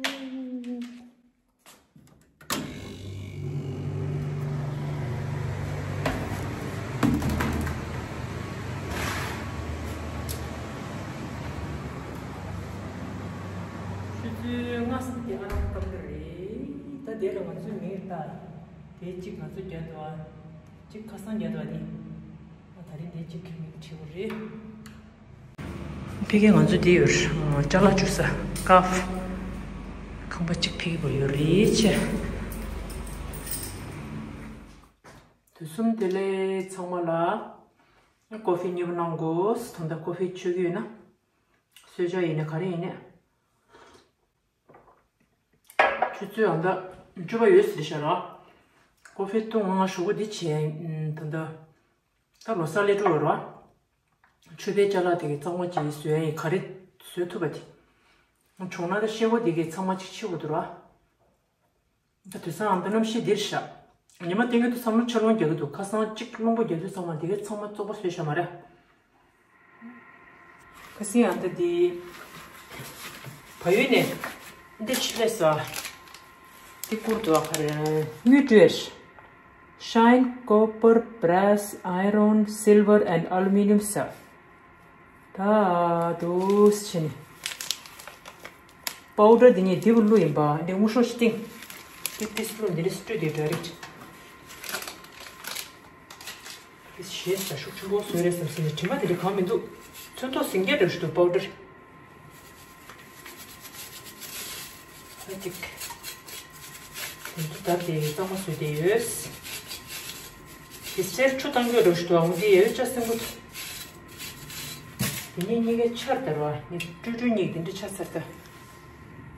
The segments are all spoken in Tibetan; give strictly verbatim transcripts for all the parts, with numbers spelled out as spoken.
ཆུ་ཚོད་ལྔ་ཙམ་དེ་ཨ་རང་སྐམ་གི་རེད། ད་དེ་ལ་ང་ཚོས་མེད་ལྟ། དེ་གཅིག་ང་ཚོ་རྒྱག་འདུག་ཨ། གཅིག་ཁ་སང་རྒྱག་འདུག་ཨ་ནི། ད་རིང་དེ་གཅིག་ཁྱེར་མེད་ཀྱི་བྲིས་པ་རེད། ཕ་གི་ང་ཚོ་འདི་ཡོད། ཅ་ལག་བཅུག་ས་ཀ་ཕ། ཁང་པ་གཅིག་ཕ་གི་བ་ཡོད་རེད་ཆེ། དུས་གསུམ་བདེ་ལེགས་ཚང་མ་ལ། ཀོ་ཧྥི་མཉེས་པོ་གནང་དགོས། ད་ལྟ་ཀོ་ཧྥི་མཆོད་ཀྱི་ཡོད་ན། གསོལ་ཇ་ཡིན་ན་ག་རེ་ཡིན་ནས། ཆུ་ཚོད་ཨ་ད་བཅུ་པ་ཡོད་ཟེར་ཤག་ར། ཀོ་ཧྥི་འཐུང་ང་ཞོགས་པ་འདི་བྱས། ད་ལྟ་ད་ལོ་གསར་སླེབས་འགྲོ་བ་ར། མཆོད་པའི་ཅ་ལག་དེ་གི་གཙང་མ་ཅིག་བཟོས་ཡིན། ག་རེ་བཟོས་ཐུབ་པ་དེ། བྱུང་ན་ད་ཤེལ་སྒོ་དེ་གི་གཙང་མ་ཅིག་ཕྱིས་དགོས་འདུག་ར། ད་དུས་སང་ཨ་ད་གནམ་གཤིས་འདིར་ཤག་ཉི་མ་སྟོན་གྱི་འདུག་བསམ་བློ་ཆར་རླུང་རྒྱག་གི་འདུག་ཁ་སང་གཅིག་རླུང་བུ་རྒྱག་དུས་ཚང་མ་དེ་གའི་ཚང་མ་བཙོག་པ་བཟོས་བཞག་མ་རེད། ཁ་སང་ཨ་ད་དེ་བལ་ཡུལ་ནས་འདི་ཕྱི་ལས་ས་དེ་བསྐུར་འདུག་ཨ་ཁ་རེ་དངུལ་སྤྲོད། Shine copper, brass, iron, silver and aluminium stuff. ད་དུས་ཕྱིན་ནས། པའུ་ཌར་འདི་ངས་འདི་བུ་བླུགས་ཡིན་པ། འདི་དངུལ་ཧྲོ་ཞིག་བཏིང་། འདི་ཏིས་བླུགས། འདི་འདྲ་སྤྲོད་དེ་འདྲ་རེད། འདི་ཞེས་ས་ཤུགས་ཆེན་པོ་བཟོས་རེད་བསམ་སྲིད་ནས་དྲི་མ་འདི་འདྲ་གང་མི་འདུག་ཚོན་མདོག་ཟིང་རྒྱ་འདྲ་ཞིག་འདུག་པའུ་ཌར། ཨ་ཅིག་དེ་ཚོ་ད་དེ་གཙང་མ་བཟོས་བསྡད་ཡོད། དེ་སེར་ཆུ་བཏང་རྒྱུ་རོ་ཞུ་དང་འདི་ཡོད་ཅག་སེང་པོ། དེ་ནས་གཉིས་ཀའི་ཆར་དར་བ་ནི་སྤྲུལ་སྤྲུལ་གཉིས་དེ་འདྲ་ཆ་ཚར་ད།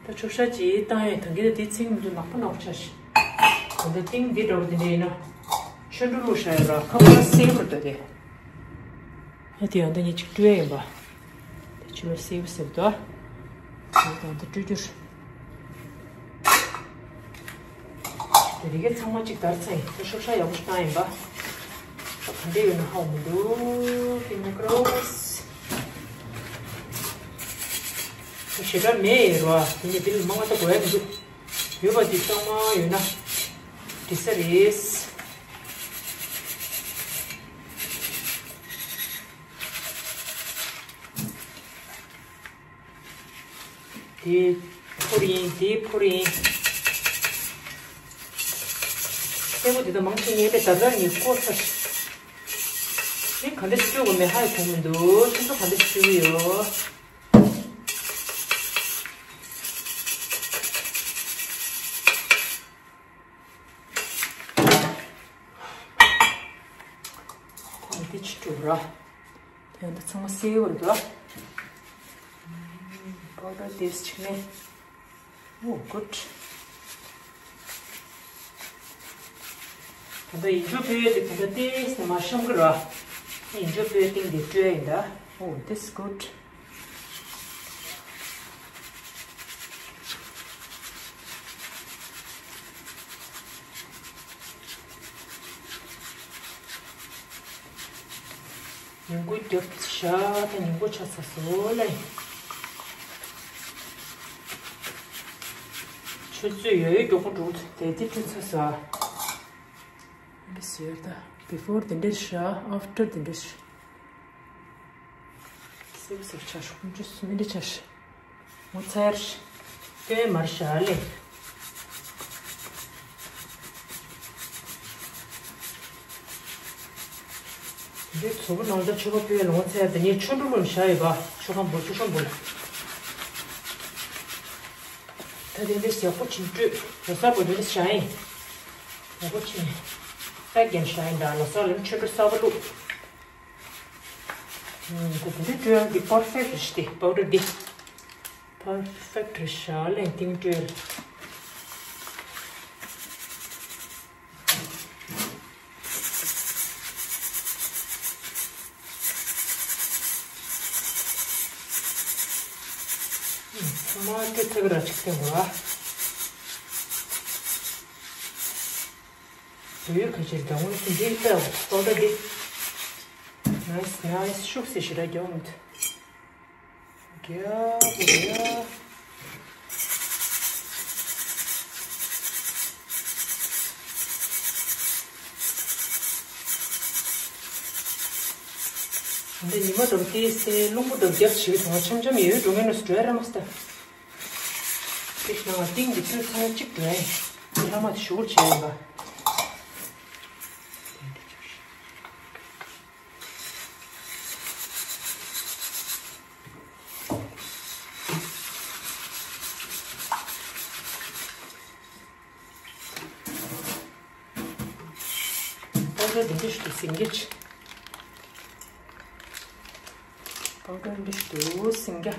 ད་ཆོག་ཤ་ཅིག་བཏང་ཡས་ད་གིན་ད་དེ་ཚིག་མི་འདུག་ནག་པོ་ནག་པོ་ཆ་ཞིག་ད་ལྟ་ཏིང་འདི་འདྲ་བོ་དེ་འདྲ་ཡིན་ན། ཆོན་འབྲུ་བླུགས་བཞག་ཡོད་ར་ཁ་པར་སེ་བར་ད་དེ། ཨ་དེ་ཡང་ད་ཉིད་ཅིག་སྤྲོད་ཡིན་པ། དེ་ཆུ་ལ་སེ་བུ་སེ་བུ་དོ། དེ་དང་དེ་སྤྲོད་རྒྱུར། དེ་རིགས་ཚང་མ་གཅིག་དར་ཚེ་ད་ཤོག་ཤ་ཡག་པོ་ཞིག་བཏང་ཡིན་པ། ད་ག་འདྲས་ཡོད་ན་ཧ་གོ་མི་འདུག་ཕི་ནི་ཀྲོས། ད་ཞེ་དྲག་མེད་ཡོད་ར་དེ་ནི་དེ་ལ་མང་ང་ད་དགོས་ཡ་མི་འདུག་ཡོད་པ་འདི་གཙང་མ་ཡོད་ན་འགྲིག་ས་རེད། དེ་ཕོར་ཡིན། དེ་ཕོར་ཡིན། སེར་པོ་དེ་དག་མང་ཆེ་ངས་དེ་ད་ལྟ་ངས་བསྐོར་ཚར། དེ་ག་འདྲ་སྤྲོད་དགོས་མེད་ཧ་ཡང་གོ་མི་འདུག་ཁྱེད་ཚོ་ག་འདྲ་སྤྲོད་ཀྱི་ཡོད། ཁོང་དེ་ཅི་སྤྲོད་ར། དེ་ཡང་ད་ཚང་མ་སེ་བར་འདུག་ཨ། པའུ་ཌར་དེ་ཅིག་ནས། ཨོ་གུཌ། ད་ལྟ་ཡིན་འཇོག་སྤྲོད་ཡས་དེ་ད་ལྟ་ཏེས་ནས་མ་ཤོང་གི་ར། ཡིན་འཇོག་སྤྲོད་ཡས་སྟེང་དེ་སྤྲོད་ཡ་ཡིན་ད། ཨོ་this good། ཉིན་གུང་རྒྱབ་ཤག་ད་ཉིན་གུང་ཆགས་ཚར་སོང་ལེ། ཆུ་ཚོད་ཡོད་ཡོད་མགྱོགས་པོ་འགྲོ་གི་འདུག་དེ་དེ་ཐུག་ཚར་སོང་། འདི་ཟེར་ད་before དེ་འདྲ་ཤག after དེ་འདྲ་ཤག་སེ་བ་སེ་བ་ཆགས་ཤག་ཁོང་ཚོ་སུ་མི་འདྲ་ཆགས་ཤག་ངོ་ཚ་ཡར་སྟོན་མར་བཞག་ལེ། འདི་གཙོ་བོ་ནང་ལ་ཆོ་ག་ཕུལ་ལོང་ཚེ་དེ་ནས་ཆོ་འབྲུ་བླུགས་བཞག་ཡོད་པ། ཆོ་ག་འབུལ་ཆོ་ག་འབུལ། ད་དེ་འདྲ་ཡག་པོ་ཅིག་སྤྲོད། ལོ་གསར་པོ་འདི་འདྲ་བཞག་ཡིན། ཡག་པོ་ཅིག་པེག་བརྒྱབ་བཞག་ཡིན་ད། ལོ་གསར་ལ་ཆོ་འབྲུ་གསར་པ་བླུགས། ད་དེ་འདྲ་སྤྲོད་ཡག་གི་པར་ཕེག་རེད་ཤག་དེ་པའུ་ཌར་འདི། པར་ཕེག་རེད་ཤག་ལེ་ཏིང་སྤྲོད། ཚང་མ་སྤྲོད་ཐུབ་ར་ཅིག་སྟོན་དགོས་ར། བོད་ཡིག་ཁ་ཕྱིར་དང་ངོས་སུ་འདི་ལྟ་བ་ཏོག་ཏོ་འདི། ནའིས་ནའིས་ཤུགས་སེ་ཞེ་དྲག་རྒྱག་མི་ཐུབ། རྒྱག་དགོས་རེད་ཡ། འདི་ཉི་མ་འགྲོ་དེའི་སའི་རླུང་བུ་འགྲོ་རྒྱབ་བྱེད་ཀྱི་དུང་བ་འཆམ་འཆམ་ཡོད་འགྲོ་ངེས་ནོ་སུ་འགྲོ་ཡ་ར་མ་སྟ། དེ་ཤི་ནང་ལ་ཏིང་གི་ཚུལ་ཚང་གཅིག་འགྲོ་ཡ། དེ་ལྷ་མ་དེ་ཞུ་གུར་བྱས་ཡིན་པ། པའོ་ཌར་འདི་འདྲ་ཞིག་ཏུ་ཟིང་རྒྱ་ཆེ། པའོ་ཌར་འདི་འདྲ་ཞིག་ཏུ་ཟིང་རྒྱ།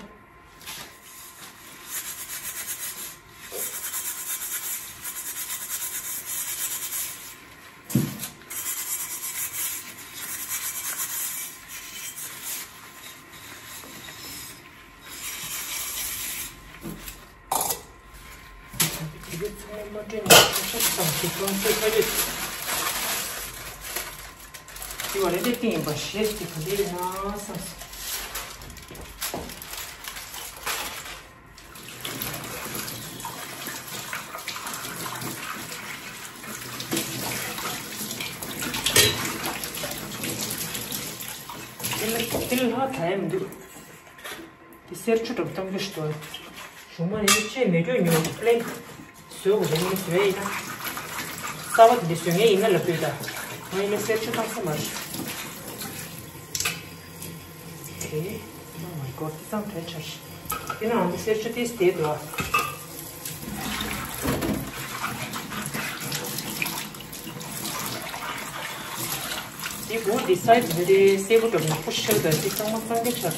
དེ་གའི་ཚང་མ་མ་སྤྲོད་ནས་ཤ་ཤ་དང་དེ་གང་ཚོད་ཁ་ཡོད། དེ་བ་རེ་རེ་སྟེང་ཡིན་པ་ཞེས་ཏེ་ག་འདྲ་ཡིན་ན་བསམ་སོང་། དེ་ལ་དེ་ལ་ལྷག་ད་ཡ་མི་འདུག་དེ་གསེར་ཆུ་གྲོགས་གཏོང་རྒྱུ་ཞིག་ཏུ། གཞུང་མ་ནི་ཅེས་མེད་རྒྱུ་ཉོ་པླེན་བཟོས་དགོས་རེད་ངས་བཟོས་ཡིན་ན། རྩ་བ་དེ་འདྲ་བཟོས་ངེས་ཡིན་ན་ལབ་དུས་ད། ང་ཡིན་ན་གསེར་ཆུ་བཏང་ས་མ་རེད། དེ། Oh my god དེ་ཙམ་དོན་ཆར། དེ་ནའང་དེ་གསེར་ཆུ་དེ་དེ་འདུག་ཨ། དེ་བོ་དེ་སའི་ཛི་དེ་སེར་པོ་འདྲ་ནག་པོ་ཤར་དང་དེ་གཙང་མ་གཙང་རྒྱ་ཆར།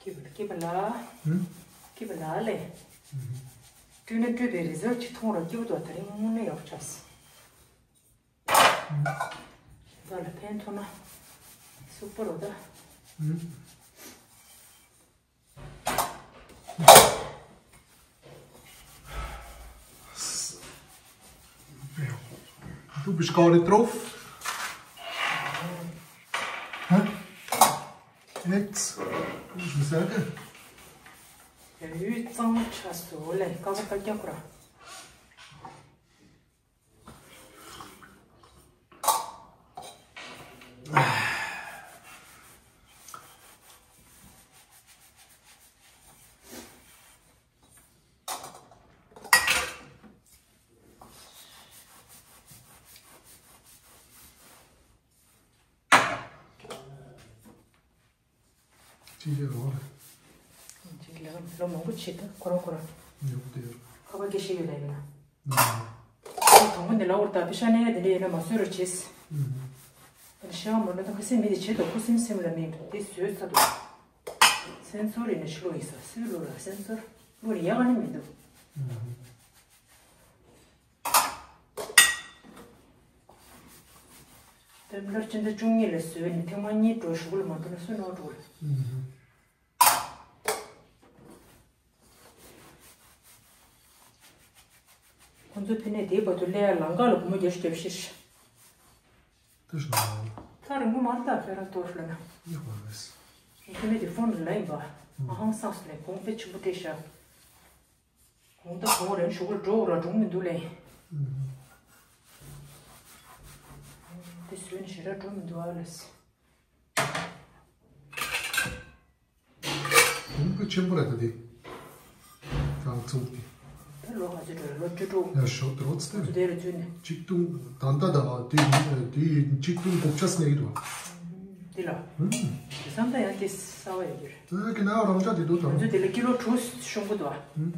སྐྱིད་པ་ལ་སྐྱིད་པ་ལ། ཧུམ། སྐྱིད་པ་ལ་ལས། ཧུམ། སྤྲུལ་ན་སྤྲུལ་པའི་རི་ཟོར་གྱི་མཐོང་རོགས་སྐྱིད་པོ་དོ་ད་རིང་དངོས་གནས་ཡག་པོ་ཆགས་སོང་། ཧུམ། ད་ལ་ཕན་ཐོགས་ན། སུག་པོ་རོ་ད། ཧུམ། Du bist gar nicht drauf. Hä? Jetzt? Du musst mir sagen. ཡུལ་གཙང་མ་ཆགས་སོང་ལས་ཀ་བ་ཀ་རྒྱག་ཁོ་ར། ཅི་ལས་རོགས། ཅི་ལས་ལོ་མང་པོ་བྱེད་ད་ཁོ་རང་ཁོ་རང་། ཡོད་དེ། ཁ་པར་སྐད་ཤེས་ཡོད་ལ་ཡིན་ན། ཨ། དང་པོ་འདི་ལ་འུར་ད་པི་ཤ་ནས་ཡ་དེ་འདྲ་ཡིན་ན་མ་བཟོས་རོགས་བྱེད། ཨ་ནི་ཤ་མ་ནོ་ད་ཁ་སེམས་མི་དེ་བྱེད་དོ་ཁུ་སིམ་སིམ་ལ་མིན་དེ་བཟོས་ཚར་འདུག་སེན་སོར་ཡིན་ན་ཤི་ལོ་ཡིན་ས་སི་ལོ་ལ་སེན་སོར་ལོ་རེ་ཡ་ག་ནི་མི་འདུག་ཨ། ཏེམ་པ་ལར་སྤྱི་ཟླ་བཅུ་གཉིས་ལ་བཟོས་ནས་ཐེངས་མ་གཉིས་འགྲོ་ཞུ་གུ་ལ་མ་འགྲོ་ན་སུ་ནོར་འགྲོ་རེད། ཁོང་ཚོ་ཕི་ནས་དེའི་བར་དུ་སླེབས་ཡ་ལམ་ཁ་ལ་སྒོར་མོ་བརྒྱ་ཞིག་བརྒྱབ་ཤེར། ད་རིང་མོ་མར་ད་ཁྱོད་རང་གཏོར་ལ་ན། ཡག་པ་རེད། ཁྱོད་ནས་དེ་ཕོན་ལ་ཡིན་པ། ང་ཧང་སངས་སུ་ལས་གོང་དཔེ་ཆེན་པོ་སྤྲད་ཤག་གོང་ད་གོང་རེད་ཞུ་གུར་འགྲོ་ར་འགྲོ་མི་འདུག་ལེ། དེ་བཟོས་ནས་ཞེ་དྲག་འགྲོ་མི་འདུག་ཨ་ལས། གོང་དཔེ་ཆེན་པོ་རེད་ད་དེ། རང་ཚུགས་དེ། ད་ལོ་ག་ཚོད་འགྲོ་རེད་ལོ་བཅུ་དྲུག་ཡ་ཞོ་དྲོ་ཚེ་ཁོ་ཚོ་དེ་རུ་འཛུལ་ནས། གཅིག་སྟོང་ད་ལྟ་ད་དེ་དེ་གཅིག་སྟོང་དགུ་བརྒྱ་སླེབས་ཀྱི་འདུག་འདི་ལ། ཧུམ། དེ་བསམ་ད་ཡང་དེ་གསར་པ་ཡོད་ཀྱི་རེད། དེ་གི་ན་རང་ཅག་དེ་འདུག་ད། ང་ཚོ་དེ་ལ་ཀི་ལོ་དྲུག་ཤོང་གི་འདུག་ཨ། ཧུམ།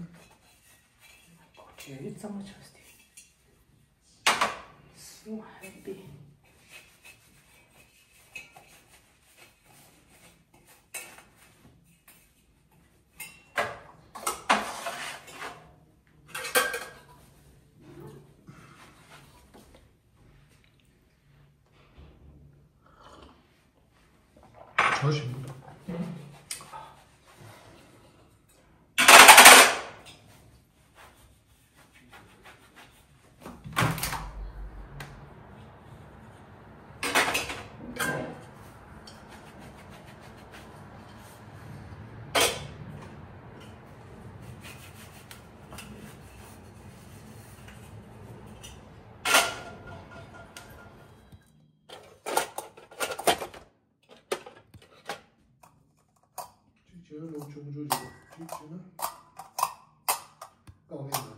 བྲེལ་ཡོད་གཙང་མ་ཆགས་སོང་དེ། So happy. ཞིམ་པོ་འདུག་གཅིག་བྱས་ན་ལོ་ཆུང་ཆུང་ཞིག་གཅིག་བྱས་ན་དཀའ་ངལ་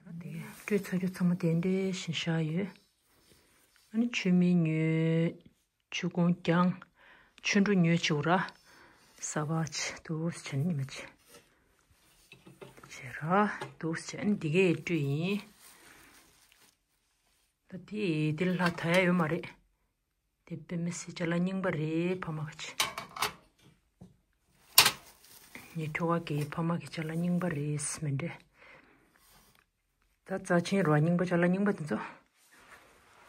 མ་རེད། སྤྲོད་ཚར་རྒྱུ་ཚང་མ་དེ་འདྲའི་བཞིན་བཞག་ཡོད། ཨ་ནི་ཆུ་སྨན་ཉོས། ཆུ་ཁུང་བརྒྱངས། ཆུ་འབྲུ་ཉོས་བྱེད་དགོས་ར། ས་ཕག་ཆེ་འདུག་བྱས་ནས་ཉི་མ་ཆེ། བྱས་ར་འདུག་བྱས་ནས་འདི་གའི་སྤྲོད་ཡིན། ད་དེ་དེ་ལ་ད་ཡ་ཡོད་མ་རེད། དེ་དཔེ་མི་སྲིད་ཅ་ལག་རྙིང་པ་རེད་ཕ་མ་གི་ཆེ། ངའི་ཁྱོ་ག་གི་ཕ་མ་གི་ཅ་ལག་རྙིང་པ་རེད་མི་འདྲ། ད་རྩ་ཆེན་རོ་རྙིང་པ་ཅ་ལག་རྙིང་པ་དེ་ཚོ།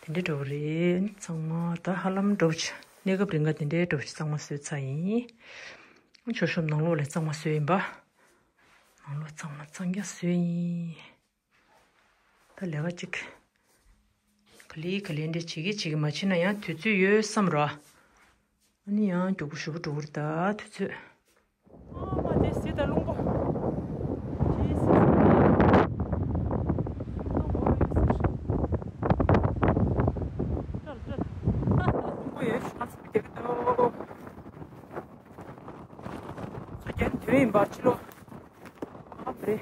དེ་འདྲའི་འགྲོ་གི་རེད་ཚང་མ་ད་ཧ་ལམ་འགྲོ་ཆ་གནས་སྐབས་རིང་ག་དེ་འདྲའི་འགྲོ་ཆ་གཙང་མ་བཟོས་ཚར་ཡིན། ཆོ་ཤོམ་ནང་ལོགས་ལས་གཙང་མ་བཟོས་ཡིན་པ། ནང་ལོགས་གཙང་མ་གཙང་རྐྱང་བཟོས་ཡིན། ད་ལས་ཀ་ཅིག་ག་ལེ་ག་ལེ་འདྲ་བྱེད་ཀྱི་བྱེད་ཀྱི་མ་བྱེད་ན་ཡང་དུས་ཚོད་ཡོད་བསམ་རོ། ཨ་ནི་ཡང་མགྱོགས་པོ་ཞུ་བ་འགྲོ་གི་རེད་ད་དུས་ཚོད། ཨ་མ་དེ་སྲིད་ད་རླུང་པོ། ཅི་སྲིད་ད་འོ་ཡོད་ཟེར། ལྟ་ལ་ལྟ་ལ། རླུང་པོ་ཡོད་ཤག་ཚ་རྒྱག་གི་འདུག་ཚ་རྒྱག་དུས་ཡིན་པ་ཕྱི་ལོགས། ཨ་བྲེ།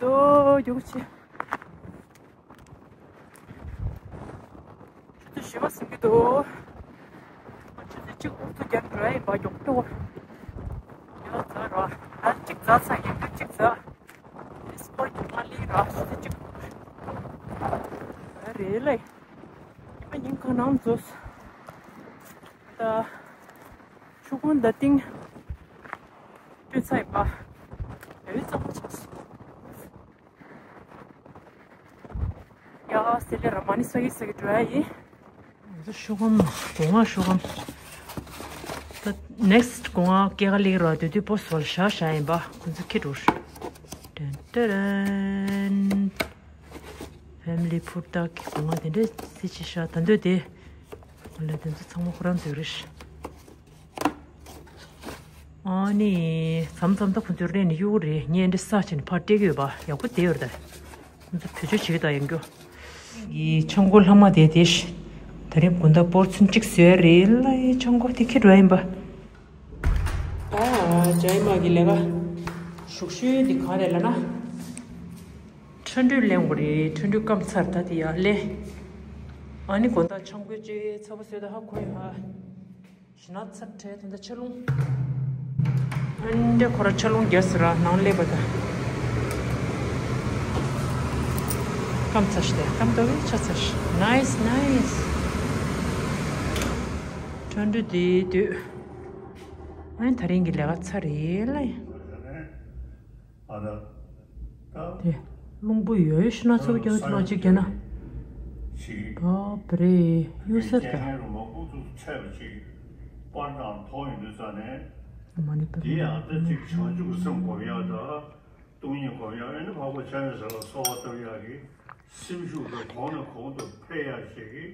དོ་རྒྱུག་ཆེ། ཆུ་ཚོད་བཞི་པ་ཟིན་གྱི་འདུག་ཆུ་ཚོད་གཅིག་དབུ་ཚུགས་རྒྱབ་འགྲོ་ཡ་ཡིན་པ་མགྱོགས་མགྱོགས། ཡོད་ཚ་ར། ད་གཅིག་ཛ་ཚ་ཡིན་དུས་གཅིག་ཛ། དེ་སྐོར་གྱི་མ་ལི་ར་ཆུ་ཚོད་གཅིག་རེད་ལེ། ཉི་མ་ཉིན་གང་ནང་འཛོལ། ད་ཆུ་ཁུང་ད་ཏིང་སྤྲོད་ཚར་ཡིན་པ། ཡ་ཡུལ་གཙང་པོ་ཆགས་སོང་། ཡ་སེ་ལེ་ར་མ་ནི་ས་གི་ས་གི་འགྲོ་ཡ་ཡིན། ང་ཚོ་ཤོག་སྒམ་སྒོ་ང་ཤོག་སྒམ། ད་ནེག་སི་སྒོ་ང་སྐྱེ་ག་ལེགས་ར་དུས་དུས་པོ་སོལ་ཤ་ཤ་ཡིན་པ་ཁོང་ཚོ་ཁྱི་འགྲོ། ཏན་ཏན། ཕེ་མི་ལི་ཕུར་ཏག་གི་སྒོ་ང་དེ་འདྲས་སི་ཆི་ཤ་ད་འདོད་དེ། ལ་དེ་ཚོ་ཚང་མ་ཁོ་རང་ཚོའི་རེད། ཨ་ནི། མཚམས་མཚམས་ད་ཁོ་ཚོའི་རེད་ནི་གཡུག་རེད་ངས་འདི་ས་ཆེན་ཕར་སྤྲད་ཀྱི་ཡོད་པ་ཡག་པོ་བསྡད་ཡོད་རེད་ད། ཁོ་ཚོ་བེད་སྤྱོད་བྱེད་ཀྱི་ད་ཡོང་རྒྱུ། ཡི་ཆང་སྒོ་ལྷག་མ་དེ་དེ་ཤི། ད་རིང་དགུན་ཟླ་སྤོར་ཚུན་གཅིག་བཟོས་རེད་ལ་ཡི་ཆང་སྒོ་དེ་ཁྱེར་འགྲོ་ཡིན་པ། ད་ཇའི་མ་གི་ལས་ཀ་ཞུགས་ཤུལ་འདི་གང་རེད་ལ་ན། ཁྲ་འབྲུ་ལེན་དགོས་རེད། ཁྲ་འབྲུ་སྐམ་ཚར་ད་དེ་ཡག་ལེ། ཨ་ནི་དགོང་དག་ཆང་སྒོའི་ཅེ་ཚ་པོ་བཟོས་ད་ཧ་གོ་ཡོད་ཧ། ཞི་ན་ཚ་ཁྲལ་དེ་འདྲ་ཆ་རླུང་། ཨ་འདྲ་ཁོ་ར་ཆ་རླུང་རྒྱག་ཟེར་ར་ནང་སླེབས་པ་ད། སྐམ་ཚ་ཤི་དེ་སྐམ་ཏོ་བའི་ཆ་ཚ་ཤི། ནའིས་ནའིས། ཁྲོན་འདུ་དེ་དུས། ཨ་ནི་ད་རིང་གི་ལས་ཀ་ཚར་རེད་ལ་ཡིན། ཨ་ད། ད། དེ། རླུང་བུ་ཡོད་ཤི་ན་ཚུར་རྒྱག་ཚུར་ལ་གཅིག་རྒྱག་ན། ཅིག་བབ་རེད་གཡུག་ས་ད། རྐྱེན་ངན་རུ་མ་ཁུག་ཏུ་འཕྲད་པ་ཅིག་པར་དང་ཐོག་ཡིན་དུས་ཙང་ནས། མ་ནི་པ་དེ་ཡང་ད་ཅིག་བྱང་ཆུབ་སེམས་སྒོམ་ཡག་དང་། སྟོང་ཉིད་སྒོམ་ཡག་ཨེ་ནི་འཕགས་པ་སྤྱན་རས་གཟིགས་ལ་གསོལ་བ་བཏབ་ཡག་གི་སེམས་ཤུགས་དེ་གོང་ནས་གོང་དུ་འཕེལ་ཡག་ཞིག་གི་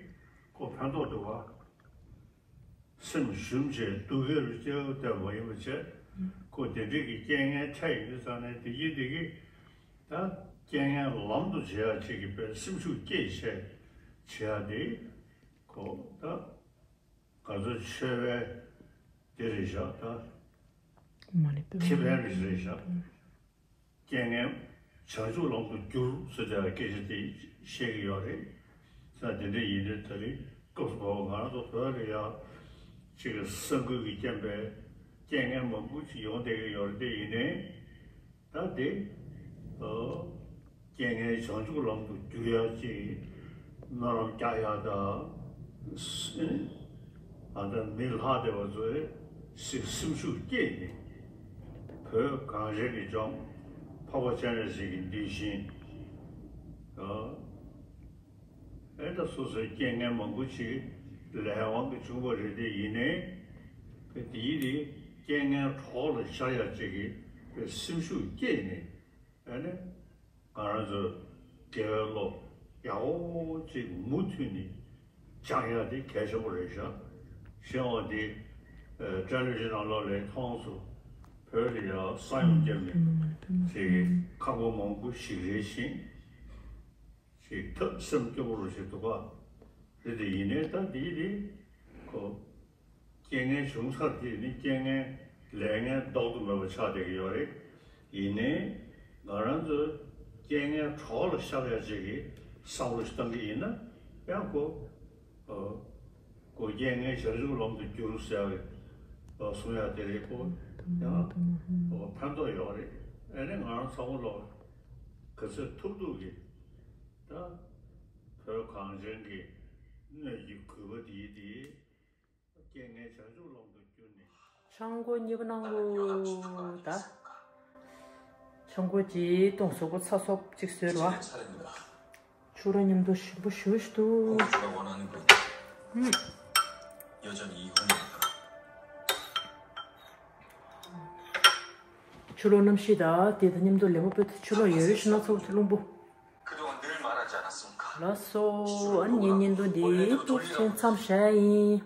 ཁོ་ཕན་ཐོགས་འདུག་བ། སེམས་ཞུམ་བྱས་སྡུག་སྐད་རུ་སྐྱེ་བོ་བསྟན་པ་ཡིན་པ་བྱས། ཁོ་དེ་འདྲའི་གི་རྐྱེན་ངན་འཕྲད་ཡིན་དུས་ཙང་ནས་དེ་གྱིས་དེ་གིས་ད་རྐྱེན་ངན་ལམ་དུ་བྱེད་ཡག་ཅིག་གི་པའི་སེམས་ཤུགས་སྐྱེད་བྱས་བྱེད་ཡག་དེ་ཁོ་ད་ང་ཚོ་ཆོས་པའི་དེ་རེད་བཞག་ད་མ་ནི་ཁེ་ཕན་རེད་བཞག་རྐྱེན་ངན་བྱང་ཆུབ་ལམ་དུ་བསྒྱུར་ཟེར་ཏེ་སྐད་ཆ་དེ་བཤད་ཀྱི་ཡོད་རེད། ས་དེ་འདྲ་ཡིན་དུས་ད་རིང་སྐབས་སུ་བབས་པ་ང་རང་ཚོ་བོད་ལ་ཡ་གཅིག་གི་ས་འགུལ་གྱི་རྐྱེན་པས་རྐྱེན་ངན་མང་པོ་ཅིག་ཡོང་བསྡད་ཀྱི་ཡོད་རེད། དེ་ཡིན་ནའི་ད་དེ་རྐྱེན་ངན་བྱང་ཆུབ་ལམ་དུ་བསྒྱུར་ཡག་ཅིག་སྨོན་ལམ་རྒྱག་ཡག་དང་། ཨ་ད་མི་ལྷག་བསྡད་པ་ཚོས་སེམས་ཤུགས་སྐྱེད་ནས། བོད་གངས་ཅན་གྱི་ལྗོངས་འཕགས་པ་སྤྱན་རས་གཟིགས་ཀྱི་གདུལ་ཞིང་། ཨེ་ད་སོ་སོའི་རྐྱེན་ངན་མང་པོ་ཅིག་ལས་དབང་གིས་བྱུང་བ་རེད་དེ། ཡིན་ནའི་དེ་ཡིན་དེ་རྐྱེན་ངན་གྲོགས་ལ་བཞག་ཡ་ཅིག་གི་སེམས་ཤུགས་སྐྱེས་ནས། ཨ་ནི་ང་རང་ཚོ་དགེ་བའི་བློ་ཡག་པོ་ཅིག་མུ་མཐུད་ནས་སྦྱང་ཡ་དེ་གལ་ཆེན་པོ་རེད་ཤག་གཞན་བ་དེ་ཨ་ཊེ་ལི་བི་ཤན་ནང་ལོགས་ལ་མཐོང་སོང་། བོད་ལ་ཡ་ས་ཡོམ་བརྒྱབ་ནས་ཅིག་ཁག་པོ་མང་པོ་ཞིག་རེད་ཤིང་། ཞིག་ཐབས་སེམས་སྐྱོ་པོ་རུ་ཞིག་འདུག་ག་རེད་དེ། ཡིན་ནའི་ད་འདི་དེ་ཁོ་རྐྱེན་ངན་བྱུང་ཚར་དེ་ནི་རྐྱེན་ངན་ལས་ངན་ལྡོག་ཏུ་མེད་པ་ཆགས་བསྡད་ཀྱི་ཡོད་རེད། ཡིན་ནའི་ང་རང་ཚོ་རྐྱེན་ངན་གྲོགས་ལ་བཞག་ཡ་ཅིག་གི་བསམ་བློ་ཞིག་བཏང་གི་ཡིན་ན་ཡང་ཁོ་ཨོ་ཁོ་རྐྱེན་ངན་བྱང་ཆུབ་ལམ་དུ་བསྒྱུར་ཟེར་བའི་ཨོ་གསུང་ཡ་དེ་རེད། ཁོ་ཡང་ཨོ་ཕན་ཐོགས་ཡོད་རེད། ཨ་ནི་ང་རང་ཚང་མ་ལོག་ག་ཚོད་ཐུབ་ཐུབ་ཀྱི་ད་བོད་གངས་ཅན་གྱི་སྣོད་ཀྱི་རྒུད་པ་འདིའི་དེའི་རྐྱེན་ངན་བྱང་ཆུབ་ལམ་དུ་བསྒྱུར་ནས། ཆང་སྒོ་གཉིས་པ་གནང་གོ་ད། ཆང་སྒོ་གཅིག་བཏུང་། གཟུགས་པོ་ཚ་སོབ་གཅིག་བཟོས་རོགས། ཁྱོད་རང་མཉམ་དུ་ཞིམ་པོ་ཞུ་ཞུ་འདུག་ཕྱི་ལོགས་གནམ་གཤིས་ད་དེ་དང་མཉམ་དུ་ལེགས་པོ་དཔེ་ད། ཕྱི་ལོགས་ཡོད་རེད་ཤི་ན་ཚོགས་ཀྱི་རླུང་བུ། ལགས་སོ། ཨ་ནི་ངའི་བརྙན་ཐུང་འདི་ཏོག་ཙམ་མཚམས་བཞག་ཡིན།